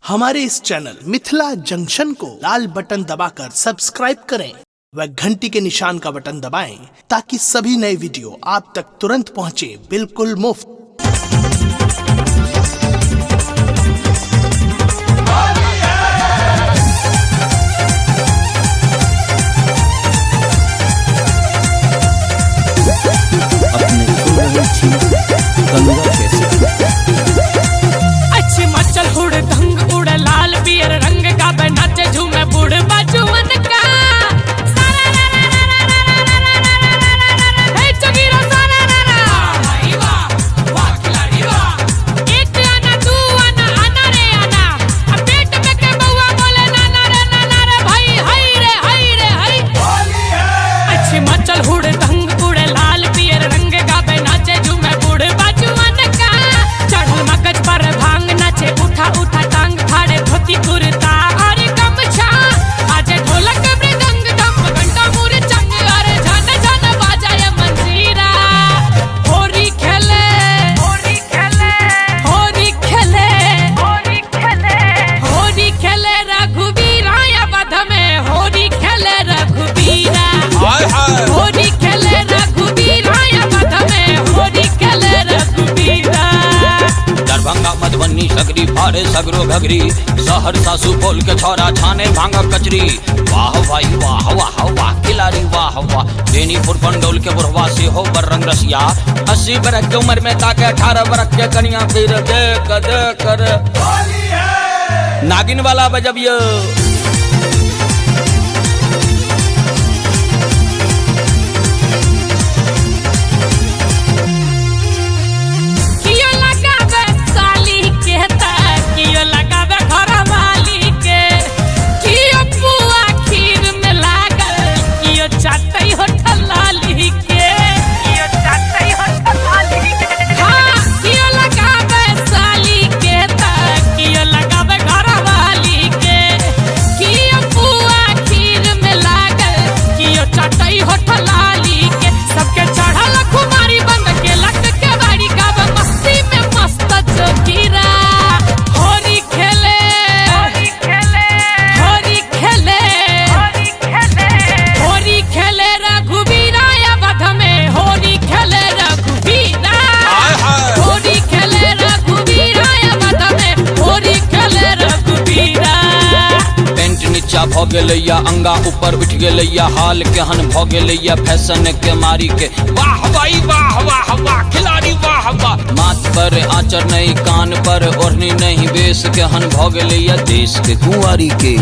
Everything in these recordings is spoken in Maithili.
हमारे इस चैनल मिथिला जंक्शन को लाल बटन दबाकर सब्सक्राइब करें व घंटी के निशान का बटन दबाएं ताकि सभी नए वीडियो आप तक तुरंत पहुंचे बिल्कुल मुफ्त। अपने सुन रहल छी गंगा कैसेट। अच्छी मचल हुड़ धंग उड़ लाल पियर रंग गावे नाचे झूमे बूढ़ बाजुअन का सारा रा रा रा रा रा रा रा रा रा रा रा रा रा। हे चगीरा सारा रा रा। एक आना दू आना आना रे आना, अब पेट में के बउआ बोले नाना रे नाना रे भाई, हई रे हई रे हई। अच्छी मचल हुड़ धंग उड़ लाल पियर रंग गावे नाचे झूमे बूढ़ बाजुअन का। चढ़ल मगज पर भांग नाचे उठा उठा टांग, फाड़े धोती कुर्ता और गमछा। बाजे ढोलक मृदंग डम घंटा मुरचंग, अरे झन झन बाजाए मंजीरा। होरी खेले होरी खेले होरी खेले होरी खेले होरी खेले रघुवीरा अवध में, होरी खेले रघुवीरा, होरी खेले रघुवीरा अवध में, होरी खेले रघुवीरा। दरभंगा मधुबनी सगरी फारे सगरो घगरी, सहरसा सुपौल के छोरा छाने भांगा कचरी। वाह भाई वाह वाह वाह खिलाड़ी वाह वाह, बेनीपुर पंडौल के बुढ़वा से हो बर रंग रसिया। 80 बरख के उम्र में ताके 18 बरख के कनिया फिर देख देख कर नागिन वाला बजबियो। कियो लगावे साली के त कियो लगावे घरवाली के, कियो पुआ खीर में लागल, कियो चाटई होठल लाली के, कियो चाटई होठल लाली के। हाँ, कियो लगावे साली के त कियो लगावे घरवाली के, कियो पुआ खीर में लागल, कियो चाटई होठल लाली के। सबके चढ़ल खुमारी बंद के लक के बाड़ी, गावे मस्ती में मस्त जोगीरा। होरी खेले होरी खेले होरी खेले होरी खेले होरी खेले रघुवीरा अवध में, होरी खेले रघुवीरा, होरी खेले रघुवीरा अवध में, होरी खेले रघुवीरा। पेंट नीचा भ गेलैया अंगा ऊपर उठ गेलैया, हाल केहन भ गेलैया फैशन के मारी के। वाह भाई वाह वाह वाह खिलाड़ी वाह वाह, माथ पर आंचर नहीं कान पर ओढ़नी नहीं, बेस केहन भ गेलैया देश के कुंवारी के।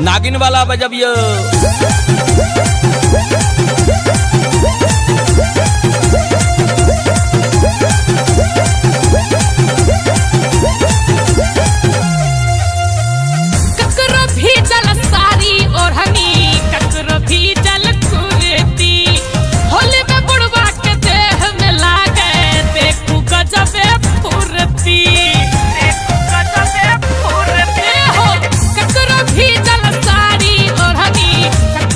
नागिन वाला बजबियो। ककरो भी जल सारी ओढ़नी, ककरो भी जल कुर्ती, होली में बुढ़वा के देह में लागे देखू गजबे फुर्ती, देखू गजबे फुर्ती। हो ककरो भी जल सारी ओढ़नी, ककरो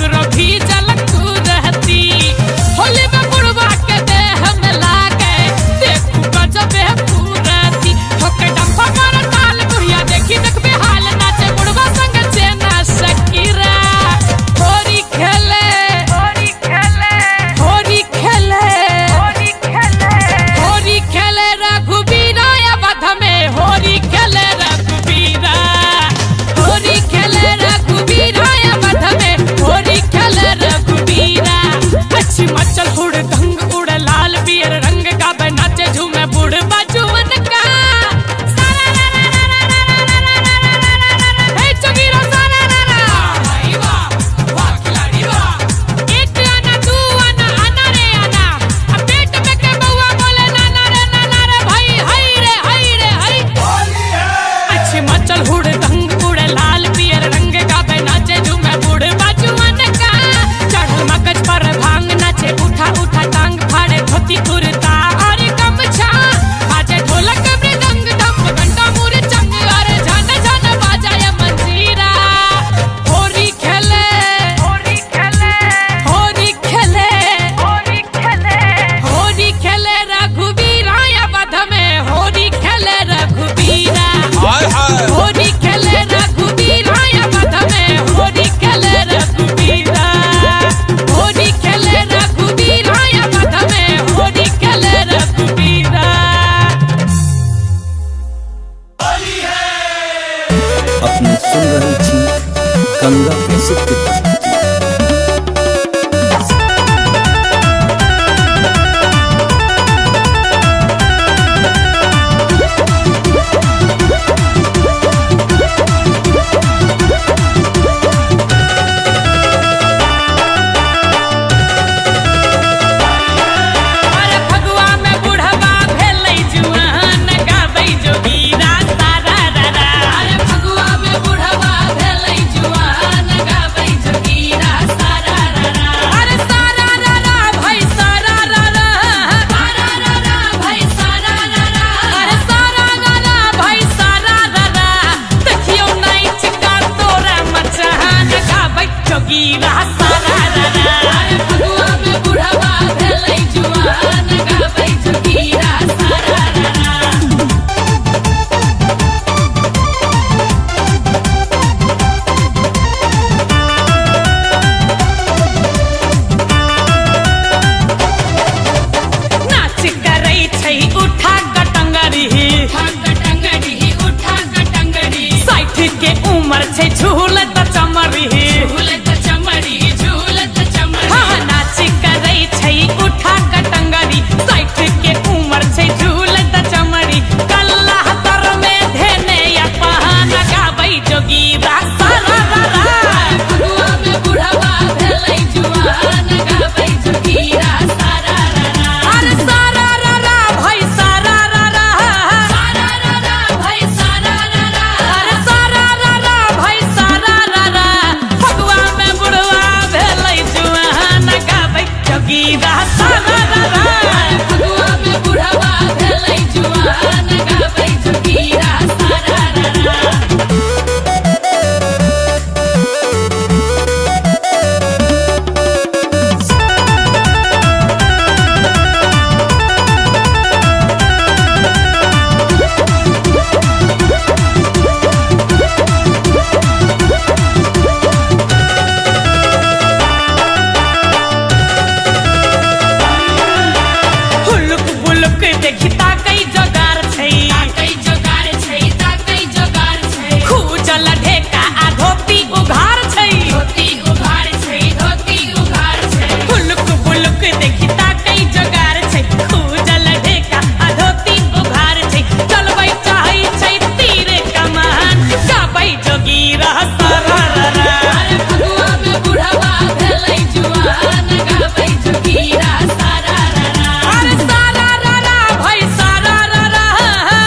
ताकै जोगार छै, ताकै जोगार छै, ताकै जोगार छै। खूजल ढेका आ धोती उघार छै। धोती उघार छै, धोती उघार छै। हुलुक बुलुक देखी ताकै जोगार छै, खूजल ढेका आ धोती उघार छै। चलबै चाहै छै तीर कमान, गाबै जोगी रह सारा रा। अरे फगुआ में बुढ़वा भेलै जुआन, गाबै जोगीरा सारा रा रा। अरे सारा रा रा भाई सारा रा रा।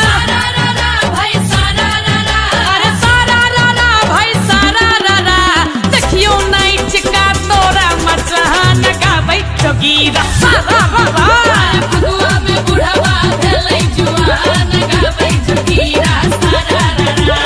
सारा रा रा भाई सारा रा रा। अरे सारा रा रा भाई सारा रा रा। देखियो नाइच का तोरा मचान, गाबै जोगीरा सारा रा रा। अरे फगुआ में बुढ़वा भेलै जुआन, गाबै जोगीरा सारा रा रा।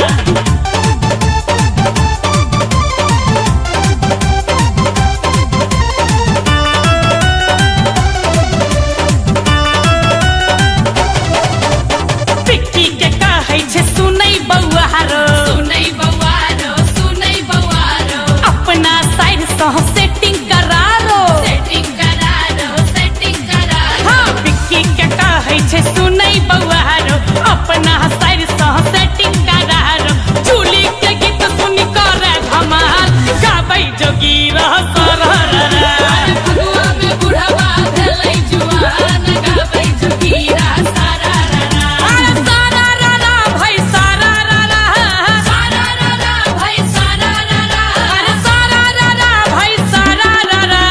पिक्की के कहै छै सुनै बौआरो, सुनै बौआरो, सुनै बौआरो। अपना साइड सँ सेटिंग करारो। Setting करारो, setting करारो। हाँ, पिक्की के कहै छै सुनै बौआरो, अपना साइड सँ सेटिंग करारो। चूली के गीत सुनि करे धमाल, गाबै जोगी रह सारा रा रा। अरे फगुआ में बुढ़वा भेलै जुआन, गाबै जोगीरा सारा रा रा। अरे सारा रा रा भाई सारा रा रा। सारा रा रा भाई सारा रा रा। अरे सारा रा रा भाई सारा रा रा।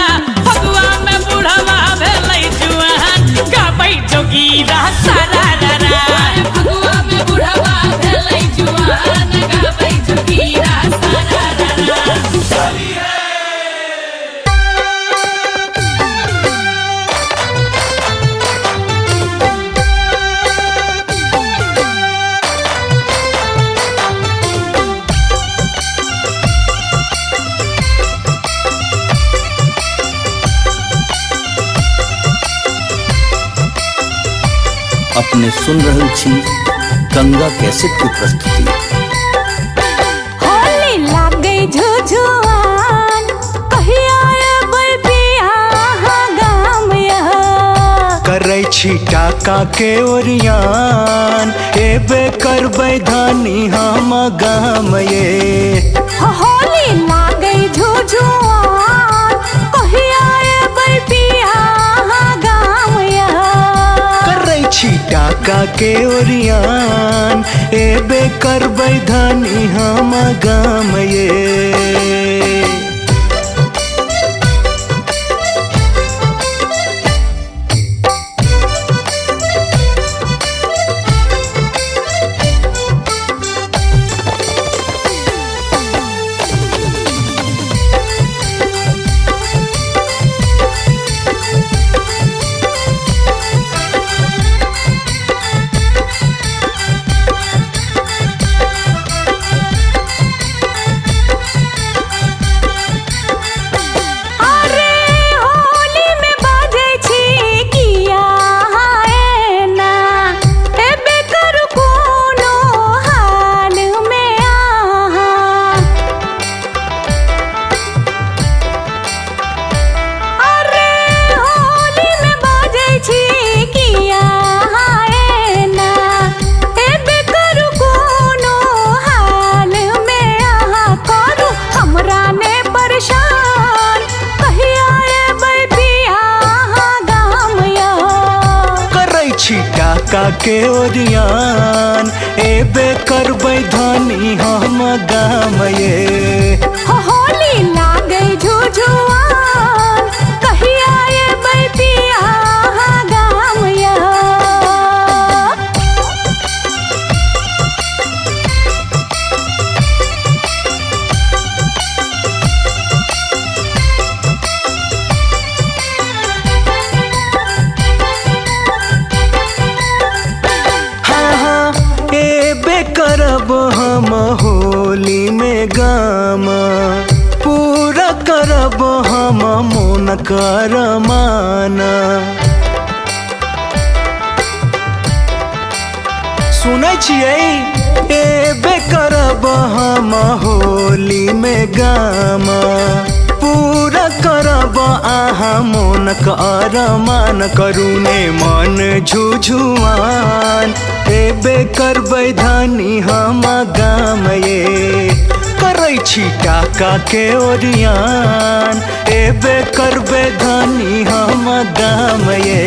फगुआ में बुढ़वा भेलै जुआन, गाबै जोगीरा सारा रा रा। अरे फगुआ में बुढ़वा भेलै जुआन, गाबै जोगीरा सारा रा रा। अपने सुन रहल छी गंगा कैसेट की प्रस्तुति। होली लागै झुझुआन, कहिया एबै बियाह गाम यह। करै छी टाका के ओरियान, एबे करबै धनी हम गाम ये। होली लागै झुझुआन, कहिया एबै बियाह गाम यह। करै छी टाका के ओरियान, एबे करबै धनी हम गाम ये। अरे होली में बाजै छी किया एना, एबे करू कोनो हाल में आहाँ। अरे होली में बाजै छी किया एना, एबे करू कोनो हाल में आहाँ। करू हमरा ने परेशान, कहिया एबै बियाह गाम यह। करै छी टाका के ओरियान, एबे करबै धनी हम गाम ये। होली लागै झुझुआन, कहिया एबै बियाह गाम यह। हाँ हाँ एबे करब हम होली में गाम, पूरा करब हम मोन करमाना। सुनै छियै एबे करब हम होली में गाम, पूरा करब अहाँ मोनक अरमान। करू ने मन झुझुआन, करबै धनी हम गाम ये। करै छी टाका के ओरियान, एबे करबै धनी हम गाम ये।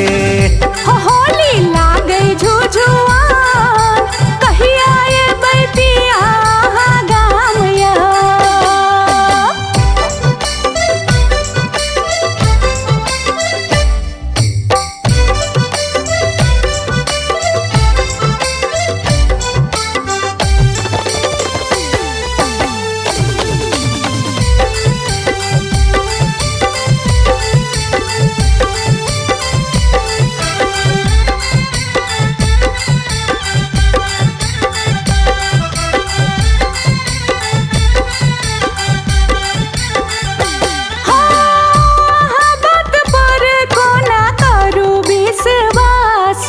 होली लागै झुझुआन, कहिया एबै पिया गाम यै। बात पर कोना करू विश्वास,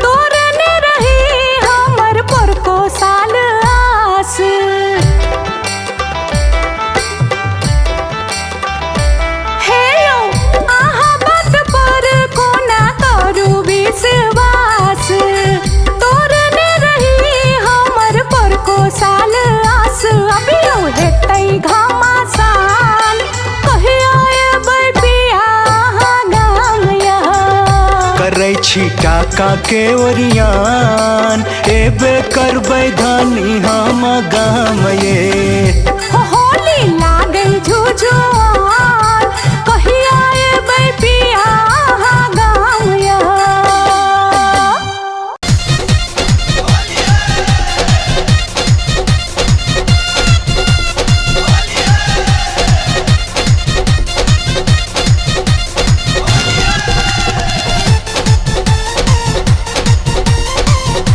तोरने रही हमर पुरको साल आस। हे यौ अहाँ बात पर कोना करू विश्वास, तोरने रही हमर पुरको साल आस। अभियो हेतै घमासान, कहिया एबै पिया गाम यै। करै छी टाका के ओरियान, एबे करबै धनी हम गाम ये। होली लागै झुझुआन, कहिया एबै पिया गाम यै।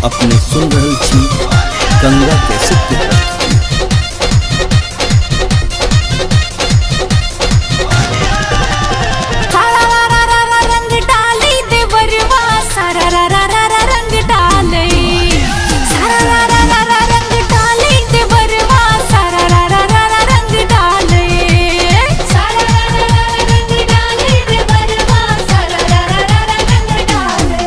अपने सुन रहल छी गंगा कैसेट के प्रस्तुति। सारा रा रा रा रा रंग डाली देवरवा, सारा रा रा रा रा रंग डाले। सारा रा रा रा रा रंग डाली देवरवा, सारा रा रा रा रा रंग डाले। सारा रा रा रा रंग डाले देवरवा, सारा रा रा रा रा रंग डाले।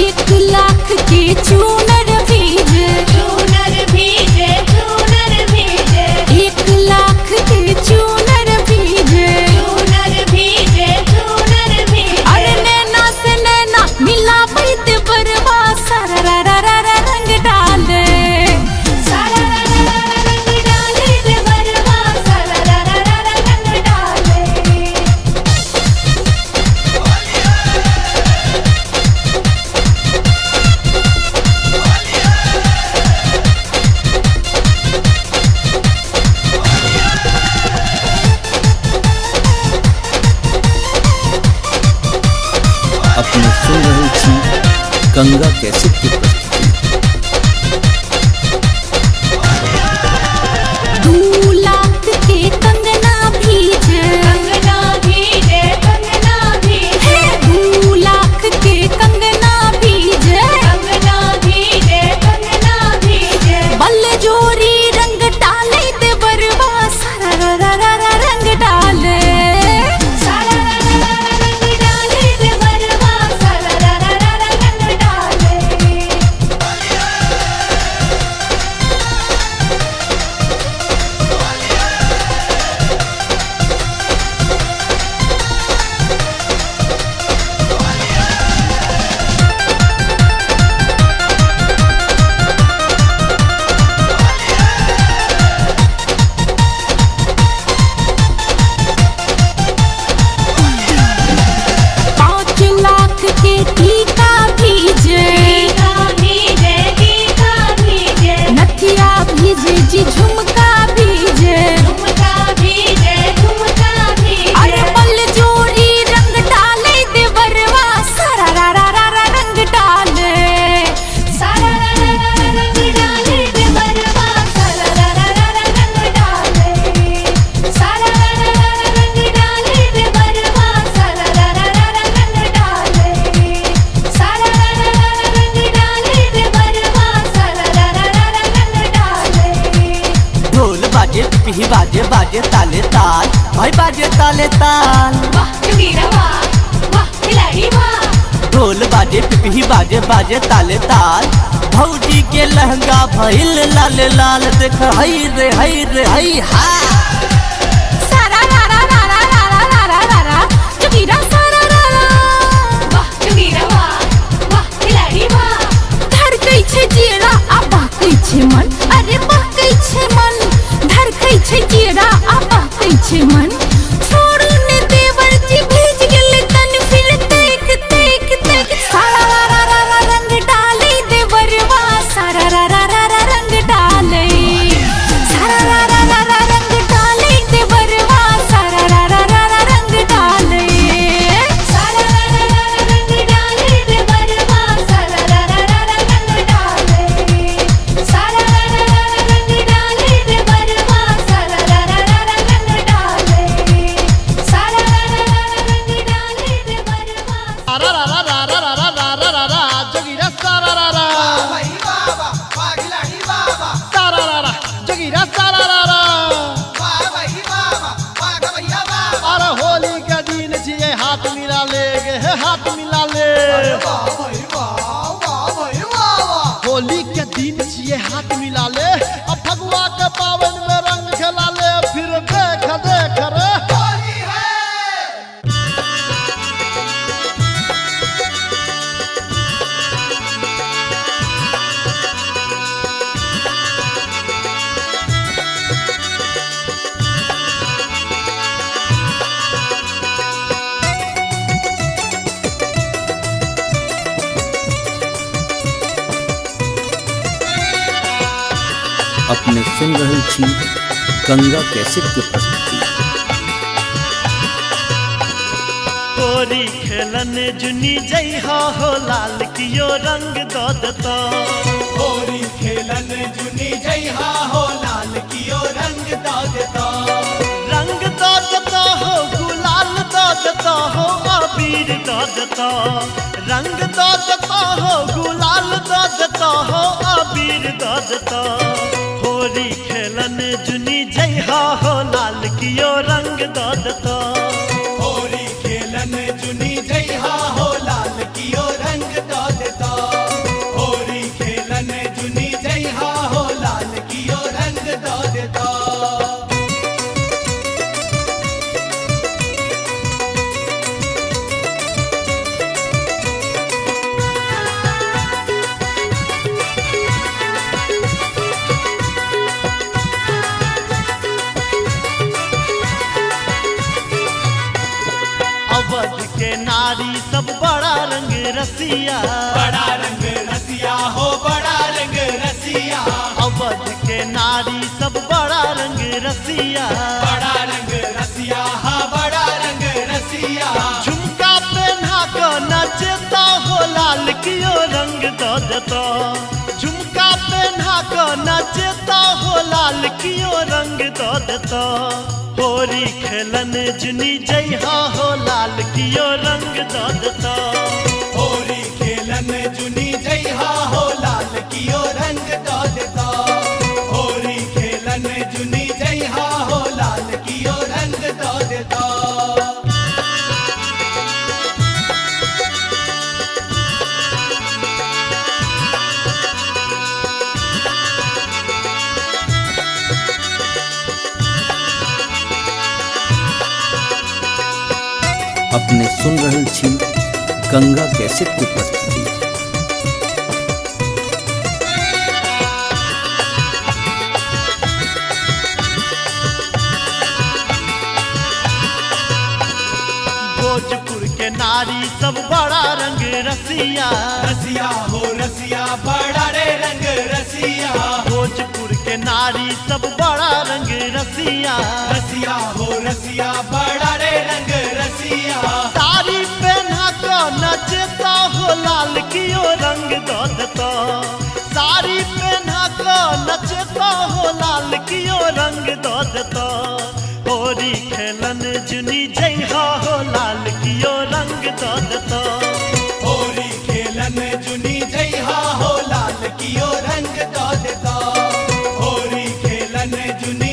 एक लाख के चूनर भीजे, चूनर भीजे चूनर भीजे, एक लाख के चूनर भीजे। चूनर भीजे चूनर भीजे। अरे नैना से नैना मिलाबै देवरवा, सारा रा रा रा रा रंग डाले। सारा रा रा रा रंग डाले देवरवा, सारा रा रा रा रा रंग डाले। अपने सुन रहल छी गंगा कैसेट के प्रस्तुति। 2 लाख के कंगना भीजे, कंगना भीजे कंगना भीजे, 2 लाख के कंगना भीजे। कंगना भीजे कंगना भीजे। बल जोरी रंग डाले देवरवा, सारा रा रा रा रा रंग डाले। सारा रा रा रा रंग डाले देवरवा, सारा रा रा रा रा रंग डाले। सारा रा रा रा रा रंग डाले। बाजे पिपही बाजे बाजे ताले ताल, भाई बाजे ताले ताल। वाह जोगीरा वाह, वाह खिलाड़ी वाह। ढोल बाजे पिपही बाजे बाजे ताले ताल, भौजी के लहंगा भइल लाल लाल। देख हई रे हई रे हई हा। सारा रा रा रा रा रा रा रा रा रा रा जोगीरा सारा रा रा। वाह जोगीरा वाह, वाह खिलाड़ी वाह। धड़कै छै जीरा आ बहकै छै मन, अरे बहकै छै मन। धड़कै छै जीरा आ बहकै छै मन। छोड़ू ने देवर जी भीज गेलै तन, फिर देख देख देख। सारा रा रा रा रा रंग डालै देवरवा, सारा रा रा रा रा रंग डालै। सारा रा रा रा रा रंग डालै देवरवा, सारा रा रा रा रा रंग डालै। सारा रा रा रा रा रंग डाले देवरवा, सारा रा रा रा रा रंग डाले। सारा रा रा रा रा रंग डाले देवरवा, सारा रा रा रा रा रंग डाले। सारा रा रा रा रा रंग डाले देवरवा। रा रा रा रा रा रा रा रा रा रा जोगीरा सारा रा रा सारा रा रा जोगीरा सारा रा रा। अरे होली के दिन छिए हाथ मिला ले गे हे हाथ मिला ले। होली के दिन छिए हाथ मिला ले, अब फगुआ के पावन में रंग खेला ले। फिर देख देख रे अपने सुन रहल छी गंगा कैसेट के प्रस्तुति। होरी खेलन जुनी जइहा हो लाल कियो रंग दऽ देता। होरी खेलन जुनी जइहा हो लाल कियो रंग दऽ देता। रंग दऽ देता हो गुलाल दऽ देता हो अबीर दऽ देता। रंग दऽ देता हो गुलाल दऽ देता हो अबीर दऽ देता। होरी खेलन जुनी जइहा हो लाल कियो रंग दऽ देता। होरी खेलन जुनी जइहा हो लाल कियो रंग दऽ देता। होरी खेलन जुनी जइहा हो लाल कियो रंग दऽ देता। अवध के नारी सब बड़ा रंग रसिया, बड़ा रंग रसिया हो बड़ा रंग रसिया। अवध के नारी सब बड़ा रंग रसिया, बड़ा रंग रसिया हा बड़ा रंग रसिया। झुमका पहना के नचता हो लाल कियो रंग दऽ देता। झुमका पहना के नचता हो लाल कियो रंग दऽ देता। होरी खेलन जुनी जइहा हो लाल कियो रंग दऽ देता। होरी खेलन जुनी जइहा हो लाल कियो रंग दऽ देता। होरी खेलन जुनी जइहा हो लाल कियो रंग दऽ देता। अपने सुन रहल छी गंगा कैसेट के प्रस्तुति। भोजपुर के नारी सब बड़ा रंग रसिया, रसिया हो रसिया बड़ा रे रंग रसिया। भोजपुर के नारी सब बड़ा रंग रसिया, रसिया हो रसिया बड़ा रे रंग रसिया। साड़ी पहना के नचता हो लाल कियो रंग दऽ देता। साड़ी पहना के नचता हो लाल कियो रंग दऽ देता। होरी खेलन जुनी जइहा हो लाल कियो रंग दऽ देता। होरी खेलन जुनी जइहा हो लाल कियो रंग दऽ देता। होरी खेलन जुनी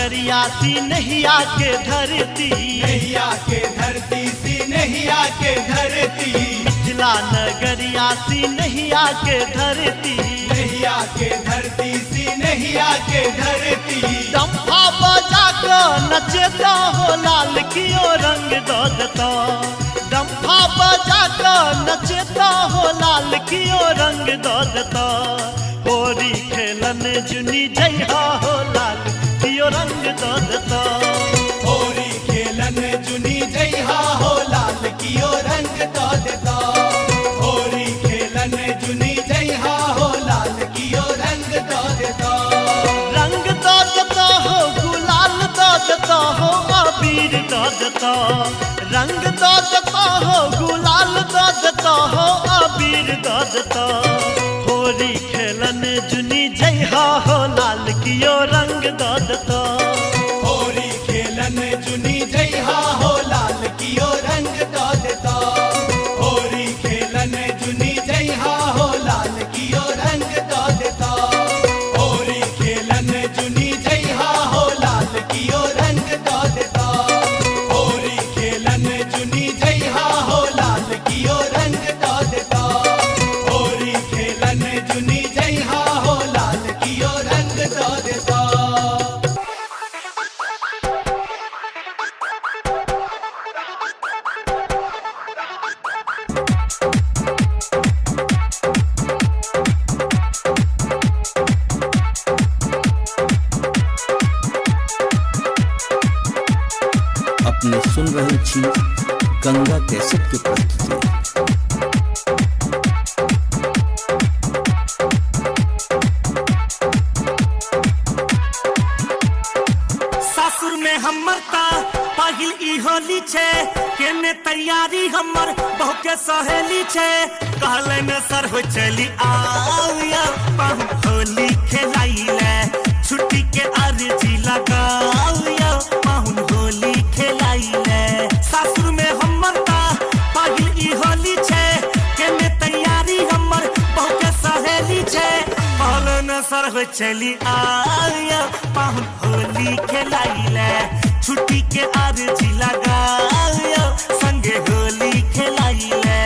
नगरिया सी नैया के धरती, नैया के धरती सी नैया के धरती, मिथिला नगरिया सी नैया के धरती, नैया के धरती सी नैया के धरती। डम्फा बजा के नचता हो लाल कियो रंग दो देता, डम्फा बजा के नचता हो लाल कियो रंग दो देता। होरी खेलन जुनी जइहा हो लाल कियो रंग दो देता, होरी खेलन जुनी जइहा हो लाल कियो रंग दो देता, होरी खेलन जुनी जइहा हो लाल कियो रंग दो देता। रंग दो देता हो गुलाल दो देता हो अबीर दो देता, रंग दो देता हो गुलाल दो देता हो अबीर दो देता। होरी खेलन जुनी जइहा हो लाल कियो रंग दो देता, होरी खेलन जुनी जइहा हो लाल कियो रंग दो देता, होरी खेलन जुनी जइहा हो लाल कियो रंग दो देता, होरी खेलन जुनी जइहा हो लाल कियो रंग दो देता, होरी खेलन जुनी जइहा हो लाल कियो रंग दो देता, होरी खेलन जुनी जइहा हो लाल कियो रंग दो देता। अपने सुन रहल छी गंगा कैसेट के प्रस्तुति। सासुर में हमर ता पहिल ई होली छे, केने तैयारी हमर बहु के सहेली छे। कहले ने सर हो चली आया पाहु होली खेलाइले, छुट्टी के अर्जी लगाया पाहुन होली खेलाइले। सासुर में हमर ता पहिल ई होली छे, केने तैयारी हमर बहु के सहेली छे। कहले ने सर हो चली आया पाहुन होली खेलाइले, छुट्टी के अर्जी लगाया संगे होली खेलाइले।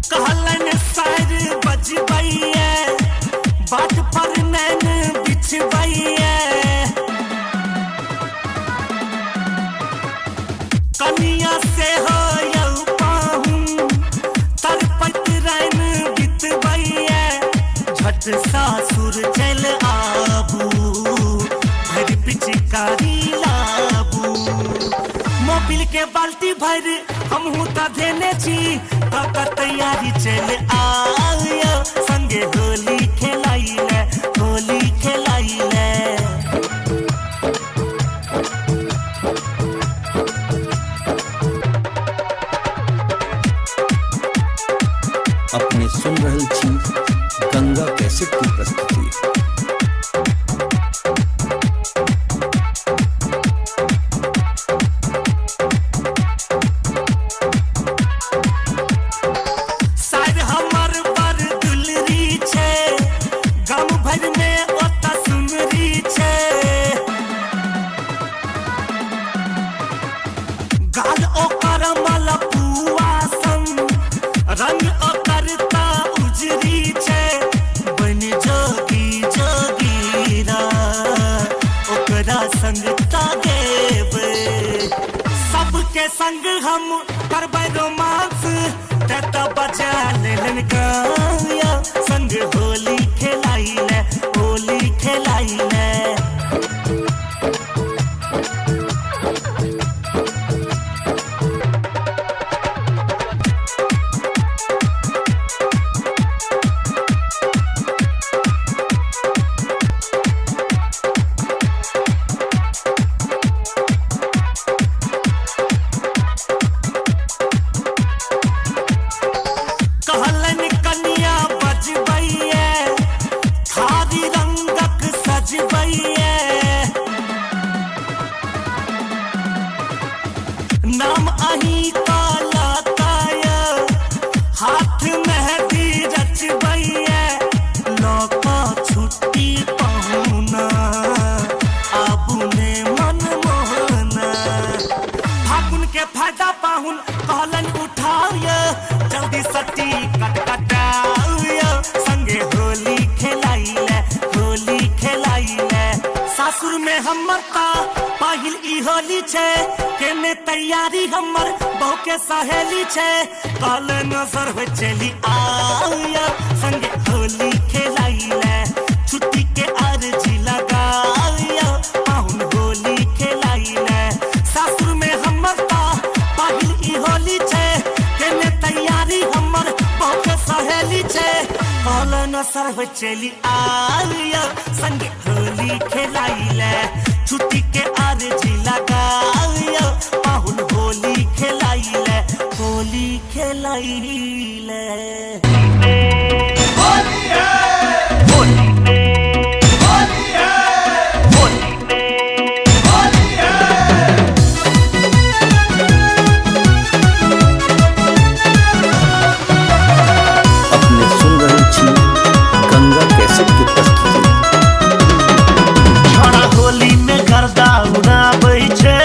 कहलन सार बजबैये, बाट पर नैन बिछबैये। कनिया से हो यौ पाहुन, तरपत रैन बितबैये। झट सासुर चल आबू, भरि पिचकारी लाबू। मोबिल के बाल्टी भर हमहू त धेने छी, ककर तैयारी चल आयो संगे होली खेलाइले, होली खेलाइले। अपने सुन रहल छी गंगा कैसेट की प्रस्तुति। शायद हमर बड़ दुलरी छे, गाम भर में ओता सुनरी छे। गाल ओकर मलपुआ सन, रंग ओकर ता उजरी छे। बन जोगी जोगीरा ओकरा संग ता गेबै, सबके संग हम करबै रोमांस। ते त बजा लेलन गाया संग होली खेलाइले, होली खेलाइले। सासुर में हमर ता पहिल ई होली छै, केने तैयारी हमर बहु के सहेली छै। कहल नजर हो चली आया संगे होली खेलाइले, छुट्टी के अर्जी लगाया पाहुन होली खेलाइले। सासुर में हमर ता पहिल ई होली छै, केने तैयारी हमर बहु के सहेली छै। कहल नजर हो चली आया संगे होली खेलाइले, छुट्टी के अर्जी लगाया पाहुन होली खेलाइले, होली खेलाइले। अपने सुन रहल छी गंगा कैसेट के प्रस्तुति। छोड़ा होली में गर्दा उड़ाबै छै,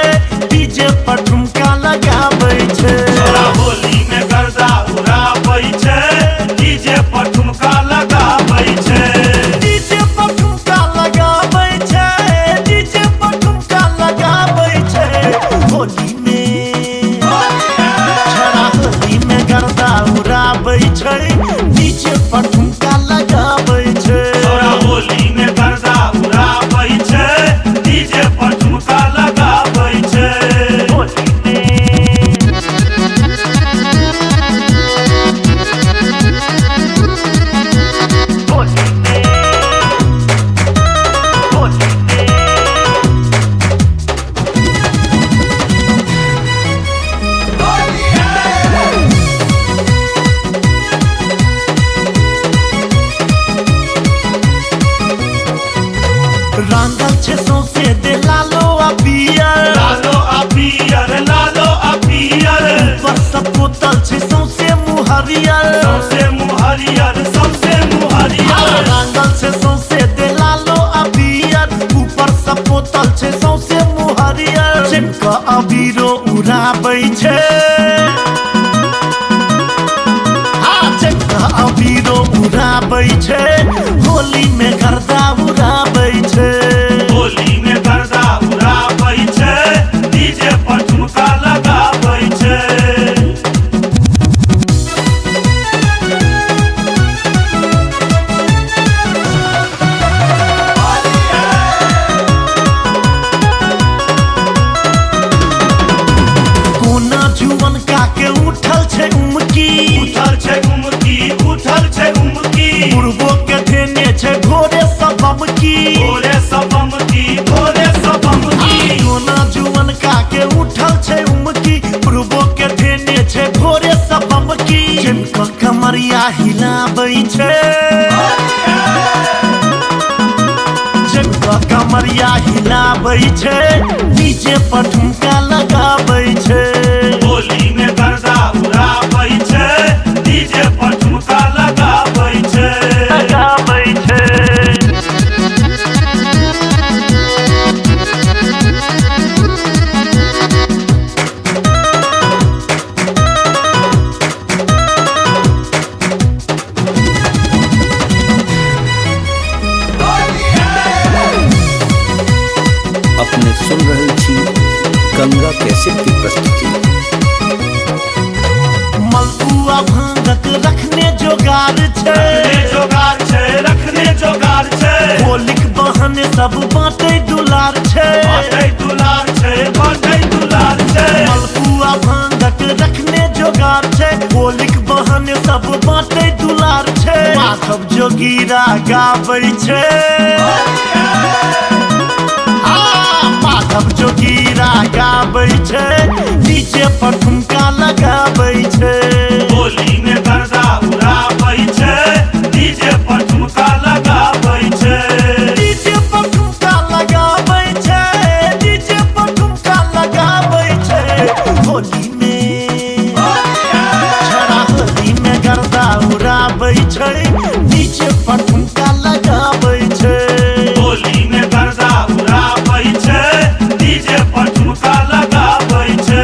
डीजे पर ठुमका लगाबै छै। छोड़ा होली में गर्दा उड़ाबै छै, डीजे पर ठुमका लगाबै छै। डीजे पर ठुमका लगाबै छै, डीजे पर ठुमका लगाबै छै। होली में छोड़ा होली में गर्दा उड़ाबै छै, डीजे पर ठुमका लगाबै छै। छोड़ा होली में गर्दा उड़ाबै छै, डीजे पर ठुमका लगाबै छै। होली में होली में होली में रंगल छै सौंसे दे लालो आ पियर, लालो आ पियर, लालो आ पियर। ऊपर से पोतल छै सौंसे मुहरियर, सौंसे मुहरियर, सौंसे मुहरियर। रंगल छै सौंसे दे लालो आ पियर, ऊपर से पोतल छै सौंसे मुहरियर। चिमक अबीरो उड़ाबै छै, हाँ चिमक अबीरो उड़ाबै छै, होली में गर्दा उड़ाबै छै। होली में गर्दा उड़ाबै छै, डीजे पर ठुमका लगाबै छै। कोना जुवन काके उठल छै उमकी, उठल छै उमकी, उठल छै उमकी। बुढ़बो के धेने छै भोरे सबमकी, भोरे सबमकी, भोरे सबमकी। कोना जुवन काके उठल छै उमकी, बुढ़बो के धेने छै भोरे सबमकी। जिनक कमरिया हिलाबै छै, जिनक कमरिया हिलाबै छै, डीजे पर ठुमका लगाबै छै। होली में गर्दा उड़ाबै छै, डीजे पर ठुमका लगाबै छै। लगाबै छै। अपने सुन रहल छी गंगा कैसेट के प्रस्तुति। मलपुआ भांगक रखने जोगार छै, रखने जोगार छै, रखने जोगार छै। होलीक बहाने सब बाँटै दुलार छै, बाँटै दुलार छै, बाँटै दुलार छै। मलपुआ भांगक रखने जोगार छै, होलीक बहाने सब बाँटै दुलार छै। माधव जोगीरा गाबै छै, आ, माधव जोगीरा गाबै छै, डीजे पर ठुमका लगाबै छै। होली में गर्दा उड़ाबै छै, डीजे पर ठुमका लगाबै छै। डीजे पर ठुमका लगाबै छै, डीजे पर ठुमका लगाबै छै। होली में छड़ा होली में गर्दा उड़ाबै छै, डीजे पर ठुमका लगाबै छै। होली में गर्दा उड़ाबै छै, डीजे पर ठुमका लगाबै छै।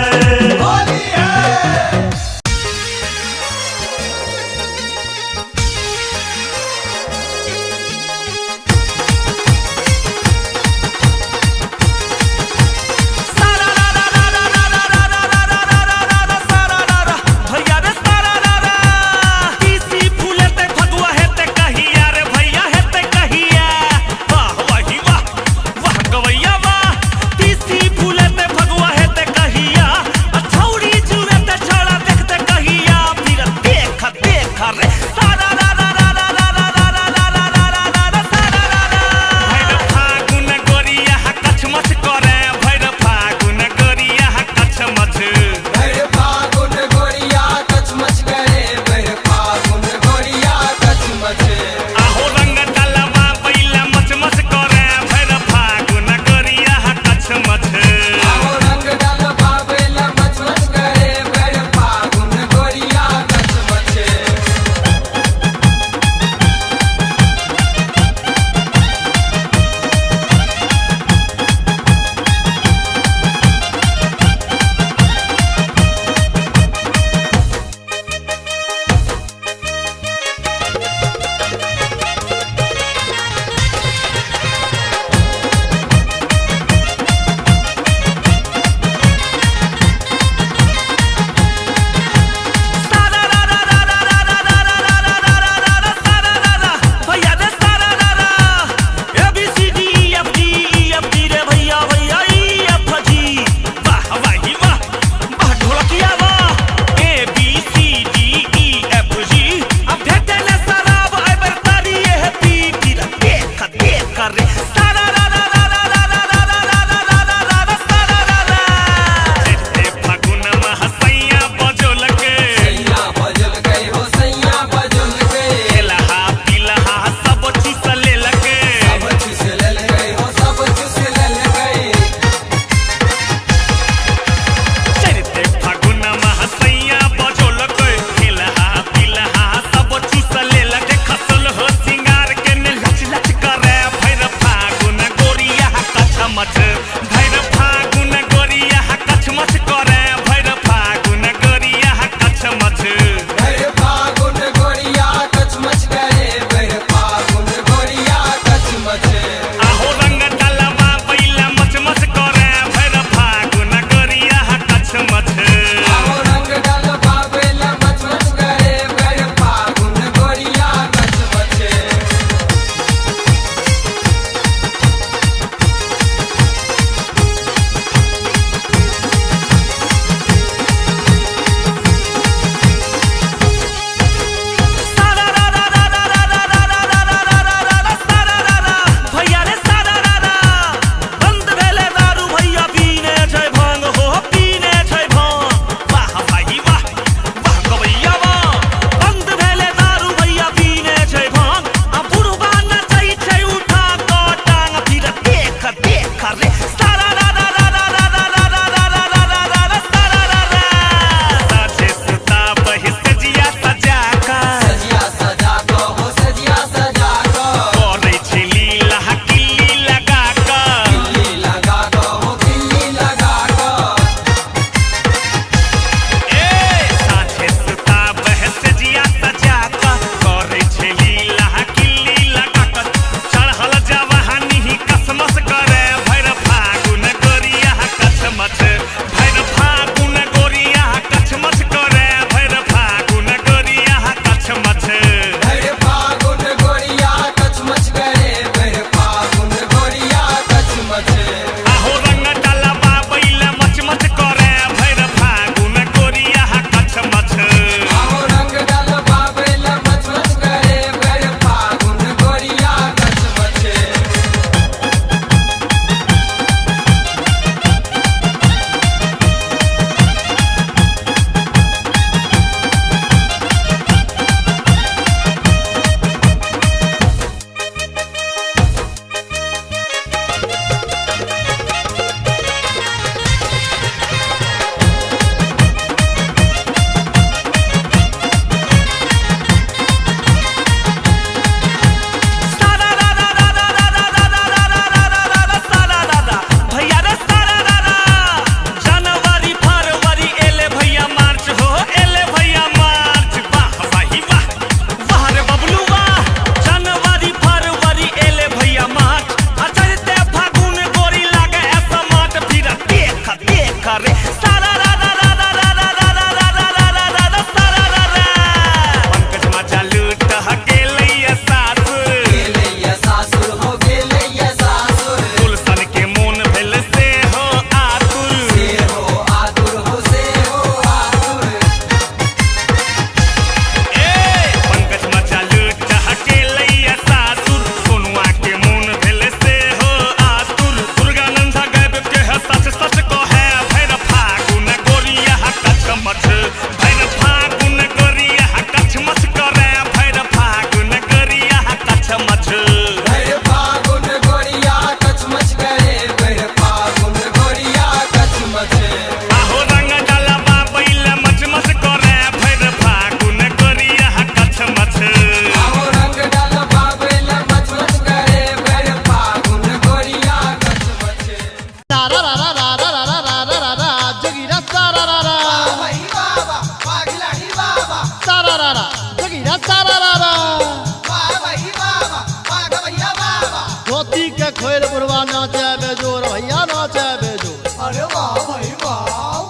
धोती के खोल बुढ़वा नाचे बेजोर भैया नाचे बेजोर। अरे वाह भाई वाह,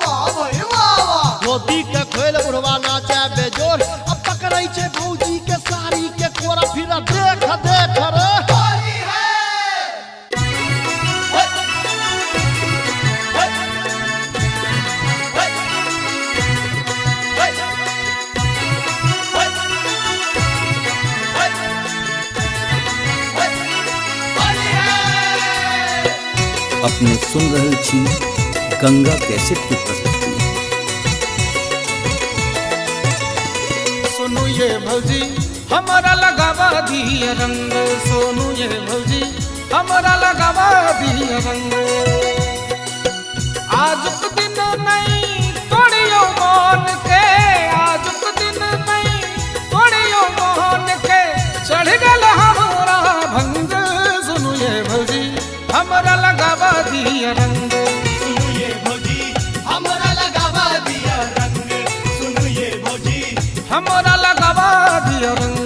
वाह भाई वाह वाह। धोती के खोल बुढ़वा नाचे बेजोर, अब पकड़ै छै भौजी के साड़ी के कोरा, फिर देख देख रे। अपने सुन रहल छी गंगा कैसेट के प्रस्तुति। सोनू ये भौजी हमरा लगावा दिया रंग, सोनू ये भौजी हमरा लगावा दिया रंग। आजुक दिन नहीं तोड़ियो मोहन के, आजुक दिन नहीं तोड़ियो मोहन के, चढ़ गल हमरा भंग। सोनू ये भौजी हमरा लगावा दिया रंग, सुनू ये भौजी हमरा लगावा दिया रंग, सुनू ये भौजी हमरा लगावा दिया रंग।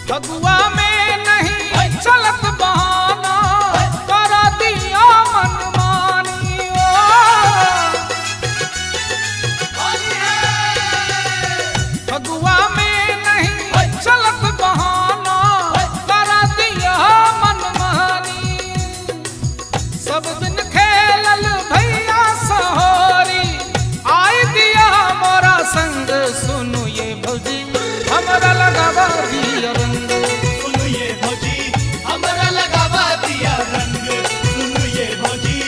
फगुआ में नहीं चलत बहाना, करा दिया मनमानी ओ। फगुआ में नहीं चलत बहाना, करा दिया मनमानी। सब दिन खेलल भैया सहोरी, आई दिया मोरा संग। सुनु ये भौजी हमरा लगावा दिया रंग, सुनू ये भौजी हमरा लगावा दिया रंग, सुनू ये भौजी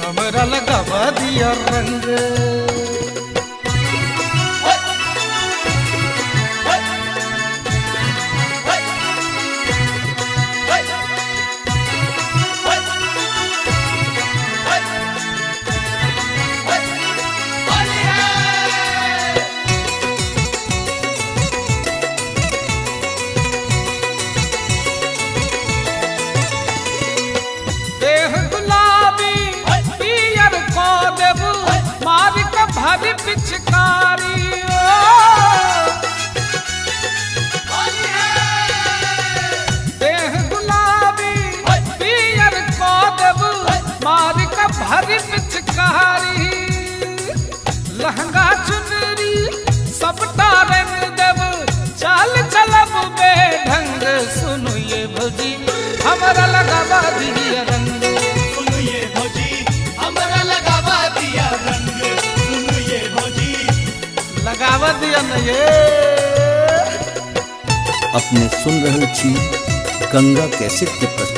हमरा लगावा दिया रंग। देह गुलाबी पियर को देबू, मार के भरी पिचकारी ओ। देह गुलाबी पियर को देबू, मार के भरी पिचकारी। लहंगा चुनरी सबटा रंग देबू, चाल चलब बेढंग। सुनु ये भौजी हमरा लगावा दिया रंग, सुनू ये भौजी हमरा लगावा दिया रंग, सुनू ये भौजी लगावा दिया न ये। अपने सुन रहल छी गंगा कैसेट के प्रस्तुति।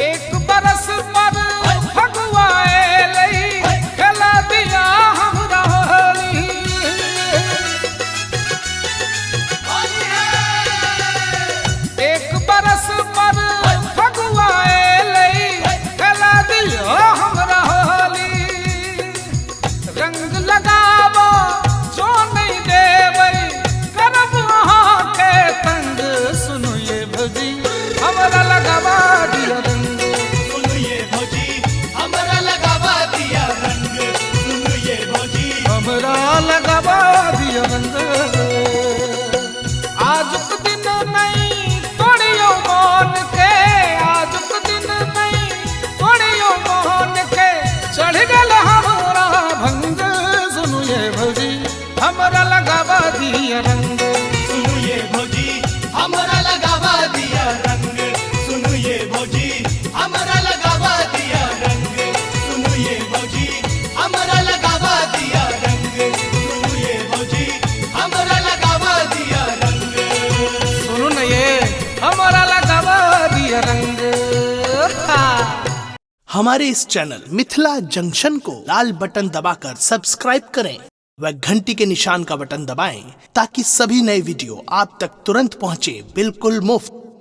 एक बरस पर फगुआ एलै, खेला दिया हमरा होली। हमारे इस चैनल मिथिला जंक्शन को लाल बटन दबाकर सब्सक्राइब करें व घंटी के निशान का बटन दबाएं ताकि सभी नए वीडियो आप तक तुरंत पहुंचे बिल्कुल मुफ्त।